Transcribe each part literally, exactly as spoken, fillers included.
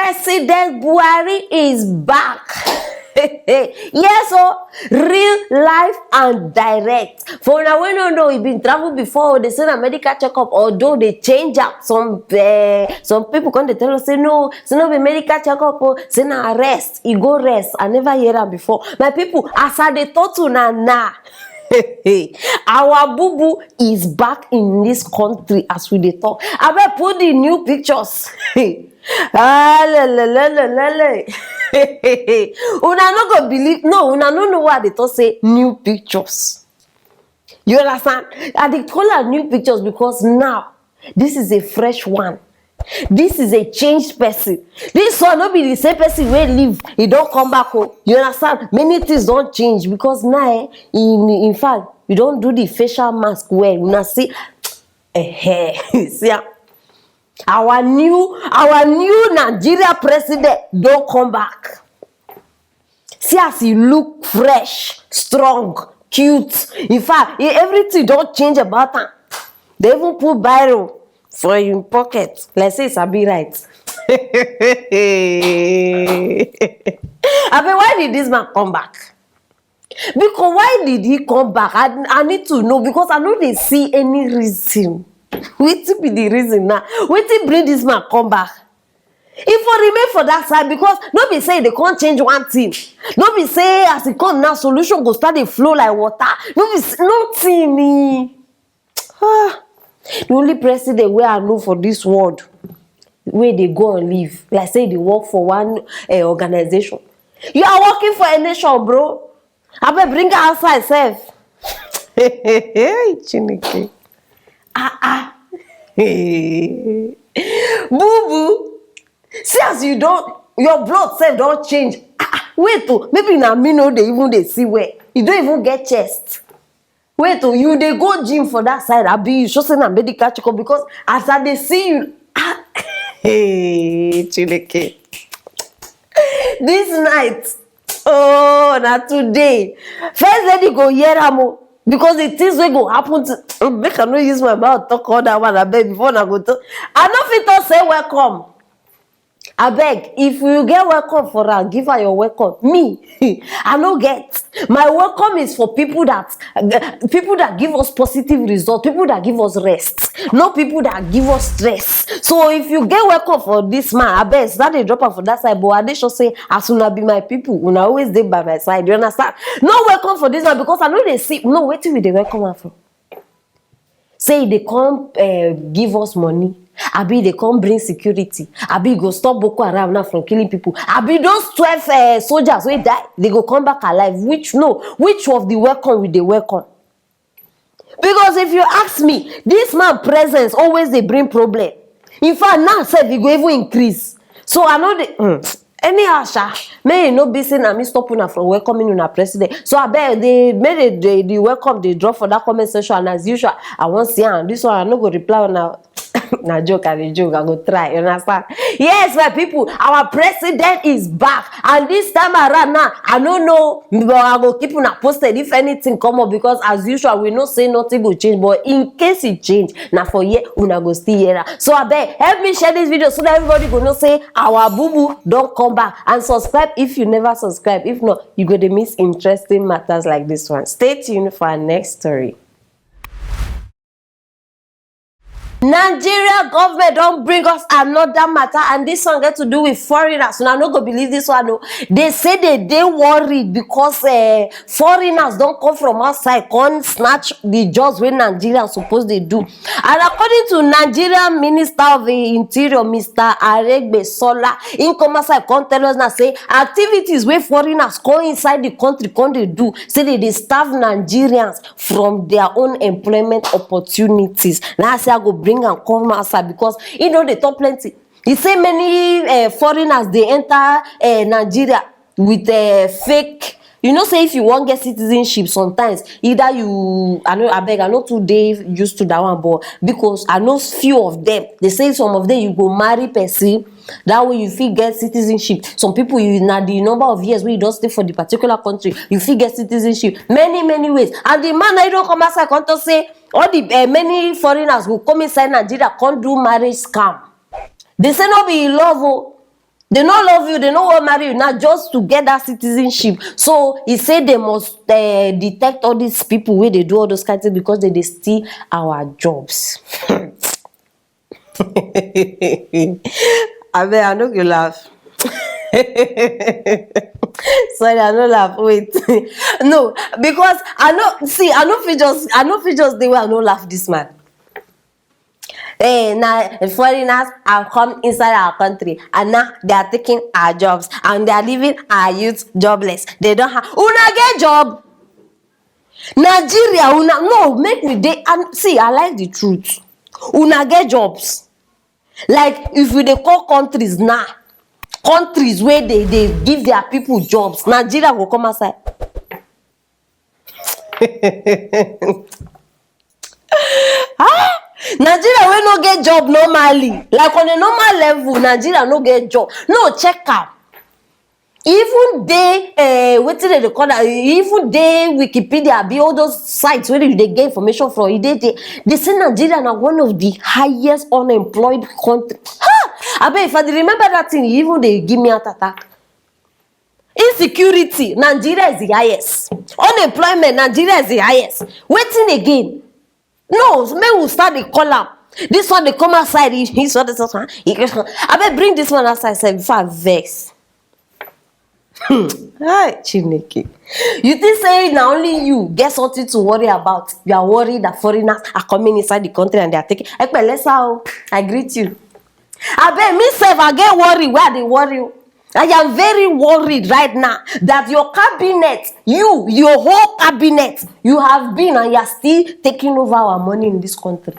President Buhari is back. Yes, so real life and direct. For una wey no know, e bin travel before. They say na medical checkup, although they change up some. Uh, some people come dey tell us say no, say no be medical checkup. Oh, say na rest. E go rest. I never hear am before. My people, as I dey talk to una now, our boo boo is back in this country as we dey talk. Abeg put the new pictures. Ah, le, le, le, le, le, le. Una no go believe, no, una no know why I dey talk say new pictures. You understand? I dey call am new pictures because now this is a fresh one. This is a changed person. This one no be the same person wey leave, e don come back o. You understand? Many things don change because now, eh, in, in fact, you don do the facial mask well. Una see, eh, see am. Our new, our new Nigeria president don come back. See as he look fresh, strong, cute. In fact, e, everything don change about am. They even put biro for him pocket. Like say e sabi write. Abi, why did this man come back? Because why did he come back? I, I need to know because I no dey see any reason. Wetin be the reason now? Wetin bring this man come back? E for remain for that side because no be say they can't change one thing. No be say as e come now, solution go start dey flow like water. No be s-, nothing. Eh. Ah, the only president wey I know for this world wey dey go and leave, like say they work for one, eh, organization. You are working for a nation, bro. Abeg bring am outside sef. Chineke. Ah, ah. Boo boo. See as you don, your blood sef don change. Ah, ah. Wait o, maybe na me no dey even dey see well. You don even get chest. Wait o, you dey go gym for that side, abi you sure say na medical checkup? Because as I dey see you, ah, hey, Chineke. This night, oh, na today. First lady go hear am o, because the things wey go happen to, make I no use my mouth talk all that one, abeg, before una go talk. I no fit talk say welcome. Abeg, if you get welcome for am, give her your welcome. Me, I no get. My welcome is for people that, people that give us positive result, people that give us rest, not people that give us stress. So if you get welcome for this man, abeg, start dey drop am for that side. But I dey sure say as una be my people, una always dey by my side. You understand? No welcome for this man because I no dey see. No, wetin we dey welcome am for? Say e dey come, eh, give us money, abi e dey come bring security, abi e go stop Boko Haram now from killing people, abi those twelve, eh, soldiers wey die, they go come back alive. Which, no, which of the welcome we dey welcome? Because if you ask me, this man presence always dey bring problem. In fact, now sef e go even increase. So I no dey, hmm. Anyhow sha, may e no be say na me stop una from welcoming una president. So abeg, dey make the, the, the welcome dey drop for that comment section, and as usual, I wan see am. This one I no go reply una. Na joke, I dey joke, I go try, you understand? Yes, my people, our president is back, and this time around now, I no know, but I go keep una posted if anything come up, because as usual, we know say nothing go change, but in case e change, na for here una go still hear am. So abeg, help me share this video so that everybody go know say our boo boo don come back, and subscribe if you never subscribe. If not, you go dey miss interesting matters like this one. Stay tuned for our next story. Nigeria government don bring us another matter, and this one get to do with foreigners. Una no go believe this one o. They say they dey worried because, eh, foreigners don come from outside, come snatch the jobs wey Nigerians suppose dey do. And according to Nigeria Minister of the Interior, Mister Aregbesola, im come outside come tell us now say activities wey foreigners come inside the country come dey do, say they dey starve Nigerians from their own employment opportunities. Now I say I go bring am come outside because e don dey talk plenty. E say many, eh, foreigners dey enter, eh, Nigeria with, eh, fake. You know say if you wan get citizenship, sometimes either you, I no, abeg, I no too dey used to that one, but because I know few of them, they say some of them you go marry person, that way you fit get citizenship. Some people, you, na the number of years wey you don stay for the particular country, you fit get citizenship many, many ways. And the man na e don come outside come talk say all the, eh, many foreigners go come inside Nigeria come do marriage scam. They say no be love o. They no love you, they no wan marry you. Now just to get that citizenship. So he say they must uh, detect all these people where they do all those kind of things because they, they steal our jobs. I bet I no go laugh. Sorry, I no laugh. Wait. No, because I no see, I no fit just I no fit just the way I no laugh this man. Eh, now foreigners have come inside our country and now they are taking our jobs and they are leaving our youth jobless. They don't have una get job. Nigeria, una no make me dey and see, I like the truth. Una get jobs. Like if we dey call countries now, countries where they, they give their people jobs, Nigeria will come outside. Ah, Nigeria wey no get job normally, like on a normal level, Nigeria no get job. No, check am. Even dey uh, wetin dem dey call am, even dey Wikipedia, be all those sites where you dey get information from, e dey there. They say Nigeria na one of the highest unemployed country. Ha! Abeg, if I dey remember that thing, e even dey give me heart attack. Insecurity, Nigeria is the highest. Unemployment, Nigeria is the highest. Wetin again? No, make we start dey call am. This one dey come outside, he, he saw this one. He, abeg, bring this one outside sef before I vex. Hmm. Hi, Chineke. You think say na only you get something to worry about? You are worried that foreigners are coming inside the country and they are taking. Ekpele sa o, I greet you. Abeg, me sef, I get worry where I dey worry o. I am very worried right now that your cabinet, you, your whole cabinet, you have been and you are still taking over our money in this country.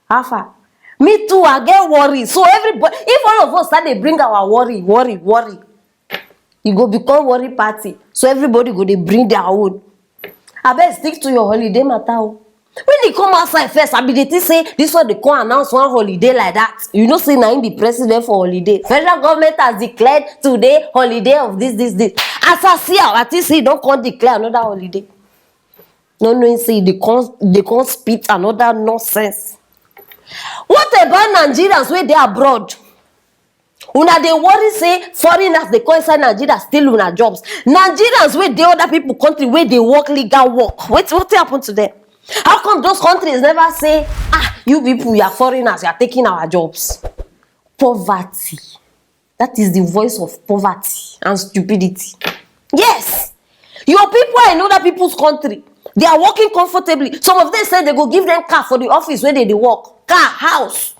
How far? Me too, I get worry. So everybody, if all of us start dey bring our worry, worry, worry, e go become worry party. So everybody go dey bring their own. Abeg, stick to your holiday matter o. When e come outside first, I be dey think say this one dey come announce one holiday like that. You know say na him be president for holiday. Federal government has declared today holiday of this, this, this. As I see am, I think say e don come declare another holiday. No knowing say they come, they come spit another nonsense. What about Nigerians wey dey abroad? Una dey worry say foreigners dey come inside Nigeria steal una jobs. Nigerians wey dey other people country wey dey work legal work, wetin wetin happen to them? How come those countries never say, ah, you people, you are foreigners, you are taking our jobs? Poverty. That is the voice of poverty and stupidity. Yes, your people are in other people's country. They are working comfortably. Some of them say they go give them car for the office where they dey work, car, house.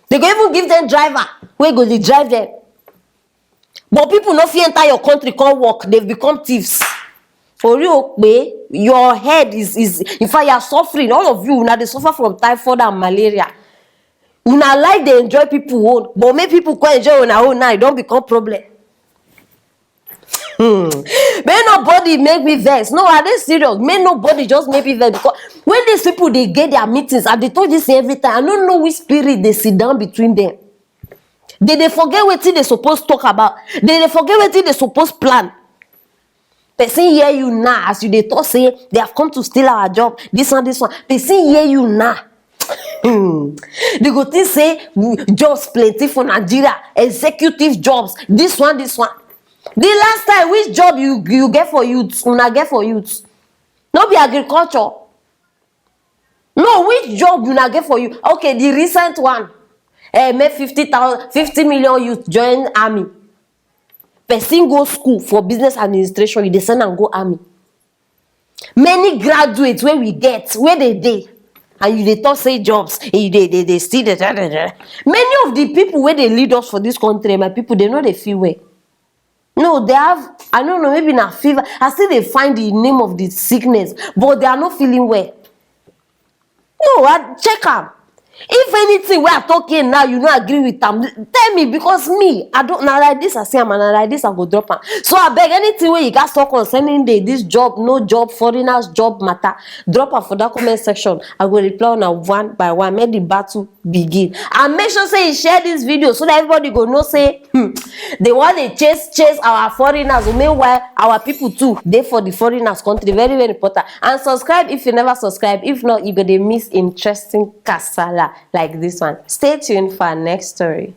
They go even give them driver wey go dey drive them. But people no fit enter your country come work. They've become thieves. Ori o pe, your head is is in fact you are suffering. All of you una dey suffer from typhoid and malaria. Una like dey enjoy people own, but make people come enjoy una own now, e don become problem. Hmm. Make nobody make me vex. No, I dey serious. Make nobody just make me vex because when these people dey get their meetings, I dey talk this thing every time. I no know which spirit dey sit down between them. They dey forget wetin they suppose talk about. They dey forget wetin they suppose plan. Person hear you now as you dey talk say they have come to steal our job. This one, this one. Person hear you now. Hmm. They go think say, mm, jobs plenty for Nigeria, executive jobs, this one, this one. The last time, which job you you get for youth? Una get for youth? No be agriculture. No, which job una get for you? Okay, the recent one. Eh, make fifty thousand, fifty million youth join army. Person go school for business administration, you dey send am go army. Many graduates wey we get, where they dey, and you dey talk say jobs, and you dey dey dey still dey da, da, da. Many of the people wey dey lead us for this country, my people, they no dey feel well. No, they have, I don't know, maybe na fever. I still dey find the name of the sickness, but they are not feeling well. No, I check am. If anything wey I talk here now, you no agree with am, tell me, because me, I don't, na like this I see am, and na like this I go drop am. So abeg, anything wey you gats talk concerning the this job, no job, foreigners job matter, drop am for that comment section. I go reply una one by one. Make the battle begin. And make sure say you share this video so that everybody go know say, hmm, they wan dey chase chase our foreigners. Meanwhile, our people too dey for the foreigners country. Very, very important. And subscribe if you never subscribe. If not, you go dey miss interesting kasala like this one. Stay tuned for our next story.